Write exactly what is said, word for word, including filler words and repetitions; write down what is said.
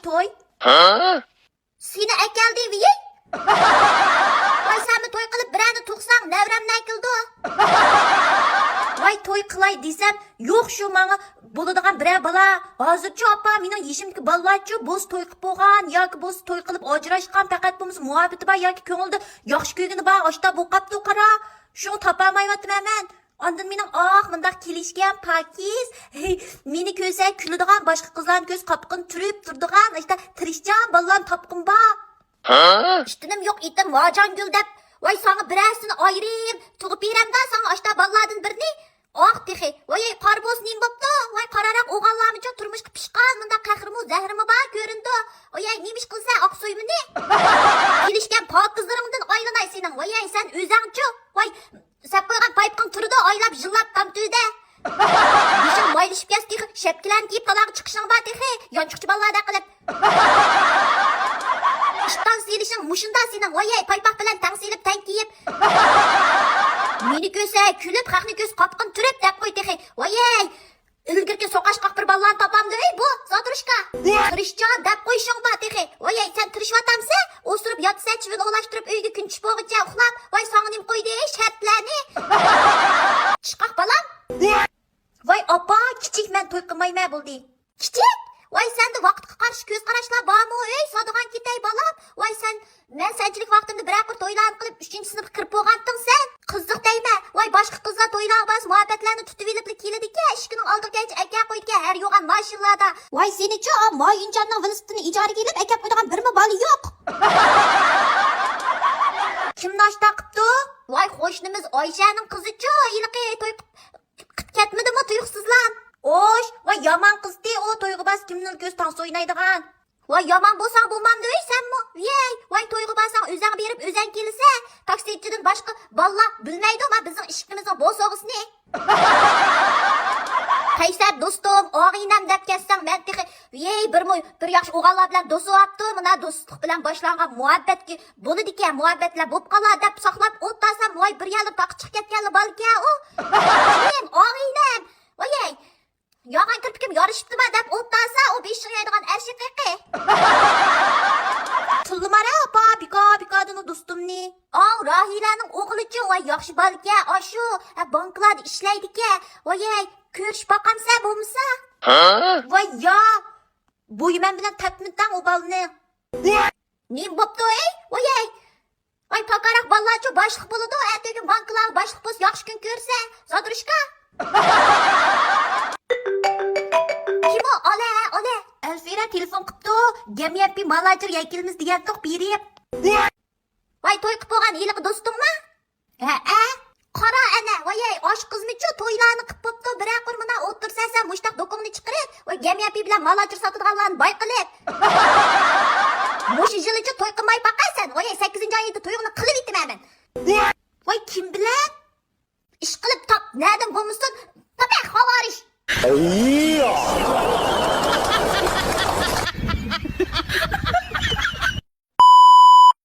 توي. ھە؟ سېنى ئەكەلدى ۋىيەي. ۋاي سەنمۇ توي قىلىپ بىرەرنى تۇغساڭ نەۋرەمنى ئەكىلىدۇ. ۋاي توي قىلاي دېسەم يوق شۇ ماڭا بولىدىغان بىرەر بالا. ھازىرچۇ ئاپا مېنىڭ يېشىمدىكى بالىلارچۇ بولسا توي قىلىپ بولغان ياكى بولسا توي قىلىپ ئاجراشقان پەقەت بولمىسا مۇھەببىتى بار ياكى كۆڭلىدە ياخشى كۆرگىنى بار ئاشتا بولۇپ قاپتۇ قارا. شۇڭا تاپالمايۋاتىمەن مەن. ئاندىن مېنىڭ ئاھ مۇنداق كېلىشكەن پاكىز، مېنى كۆرسە كۈلىدىغان باشقا قىزلارنى كۆرسە قاپىقىنى تۈرۈپ تۇرىدىغان ئاشتا تىرىشچان بالىلارنى تاپقۇم بار. ھە؟ ئىشتىنىم يوق ئېتىم ۋاجانگۈل دەپ، ۋاي ساڭا بىرەرسىنى ئايرىم تۇغۇپ بېرەمدا ساڭا ئاشتا بالىلاردىن بىرنى. ئاھ تېخى، ۋاي قارا بولسا نېمە بوپتۇ؟ ۋاي قارا ھاراق ئوغانلارمىچۇ تۇرمۇشقا پىشقان مۇنداق قەھرىمۇ زەھرىمۇ بار كۆرۈندى. ۋاي نېمە ئىش قىلسا ئاقسۇيمىنى؟ كېلىشكەن پاكىزلىرىڭدىن ئايلىناي سېنىڭ، ۋاي سەن ئۆزەڭچۇ، ۋاي سەپ قويغان پايپىقىڭ تۇرىدۇ ئايلاپ يىللاپ تام تۈۋىدە. بېشىڭ مايلىشىپ كەتسە تېخى شەپكىلەرنى كىيىپ تالاغا چىقىشىڭ بار تېخى يانچۇقچى بالىلاردەك قىلىپ. ئىشتان سېلىشىڭ مۇشۇندا سېنىڭ ۋايەي پايپاق بىلەن تەڭ سېلىپ تەڭ كىيىپ. مېنى كۆرسە كۈلۈپ خەقنى كۆرسە قاپىقىنى تۈرۈپ دەپ قوي تېخى ۋايەي. ئىلگىرىكى سوقاشقاق بىر بالىلارنى تاپامدۇ ئەي بۇ زاتۇرۇشكا؟ تىرىشچان دەپ قويۇشۇڭ بار تېخى. ۋايەي سەن تىرىشىۋاتامسەن؟ ئوسۇرۇپ ياتىسەن چىۋىن ئولاشتۇرۇپ ئۆيگە كۈن چۈش بولغۇچە ئۇخلاپ. ۋاي ساڭا نېمە قويدى ئەي شەرتلەرنى؟ ئىشقاق بالام. ۋاي ئاپا كىچىك مەن توي قىلمايمەن بولدى. كىچىك؟ ۋاي سەندە ۋاقىتقا قارشى كۆز قاراشلار بارمۇ ئەي سادىغان كېتەي بالام؟ ۋاي سەن مەن سەنچىلىك ۋاقتىمدا بىرەر قۇر تويلارنى قىلىپ ئۈچىنچى سىنىپقا كىرىپ بولغانتىڭ سەن. قىزىق دەيمەن. ۋاي باشقا قىزلار تويلارغا بارسا مۇھەببەتلەرنى تۇتۇۋېلىپلا كېلىدىكەن ئىشىكىنىڭ ئالدىغا كەلگۈچە ئەكەپ قويىدىكەن ھەر يوغان ماشىنىلاردا. ۋاي سېنىچۇ ئا مايىنجاننىڭ ۋېلىسىپىتىنى ئىجارىگە ئېلىپ ئەكەپ قويىدىغان بىرمۇ بالا يوق. كىم ناشتا قىپتۇ؟ ۋاي قوشنىمىز ئايشەنىڭ قىزىچۇ ھېلىقى توي قىپ كەتمىدىمۇ تۇيۇقسىزلا؟ ئوش، ۋاي يامان قىزتى ئۇ تويغا بارسا كىمنىڭ كۆز تانسا ئوينايدىغان. ۋاي يامان بولساڭ بولمامدۇ ئەي سەنمۇ؟ ۋىيەي، ۋاي تويغا بارساڭ ئۆزەڭ بېرىپ ئۆزەڭ كېلىسە. تاكسىچىدىن باشقا بالىلار بىلمەيدۇ ما بىزنىڭ ئىشىكىمىزنىڭ بوسۇغىسىنى. قەيسەر دوستۇم، ئاغىنەم دەپ كەتسەڭ مەن تېخى ۋىيەي بىرمۇ بىر ياخشى ئوغانلار بىلەن دوست بوپتۇ، مانا دوستلۇق بىلەن باشلانغان مۇھەببەتكە بولىدىكەن، مۇھەببەتلەر بوپ قالار دەپ ساقلاپ ئولتۇرسام ۋاي بىر يەردىن تاقا چىقىپ كەتكەنلا بالىكەن ئۇ. كىم؟ ئاغىنەم. ۋايەي. ياغان كىرپىكىم يارىشىپتىما دەپ ئولتۇرسا ئۇ بېشىغا يەيدىغان ئەرشەك قېقى. تىللىمارە ئاپا بىكار بىكاردىن ئۇ دوستۇمنى. ئاۋ راھىلەنىڭ ئوغلىچۇ ۋاي ياخشى بالىكەن ئاشۇ. ھە بانكىلاردا ئىشلەيدىكەن. ۋايەي كۆرۈشۈپ باقامسەن بولمىسا؟ ھە؟ ۋاي يا. بويى مەن بىلەن تەپمىتەڭ ئۇ بالىنى. نېمە بوپتۇ ئەي؟ ۋايەي. ۋاي پاكارراق بالىلارچۇ باشلىق بولىدۇ، ئەتىگۈن بانكىلارغا باشلىق بولسا ياخشى كۈن كۆرسە، زادۇرۇشكا. كىم ئۇ؟ ئالە، ئالە. ئەلفىرە تېلېفون قىپتۇ، گەميەنپى مالاجىر يەكىلىمىز دېگەنتۇق بېرىپ. ۋاي توي قىپ بولغان ھېلىقى دوستۇڭمۇ؟ ھەئە. قارا ئەنە، ۋايەي ئاشۇ قىزمىچۇ تويلارنى قىپ بوپتۇ، بىرەر قۇر مانا ئولتۇرسەن سەن مۇشتاق دوكۇڭنى چىقىرىپ، ۋاي گەميەنپى بىلەن مالاجىر ساتىدىغانلارنى باي قىلىپ. مۇشۇ يىلىچۇ توي قىلماي باقاي سەن. ۋاي سەككىزىنچى ئايدا تويۇڭنى قىلىۋېتىمەن مەن. ۋاي كىم بىلەن؟ ئىشقىلىپ تاپ، نەدىن بولمىسۇن، تاپە خاۋارىش.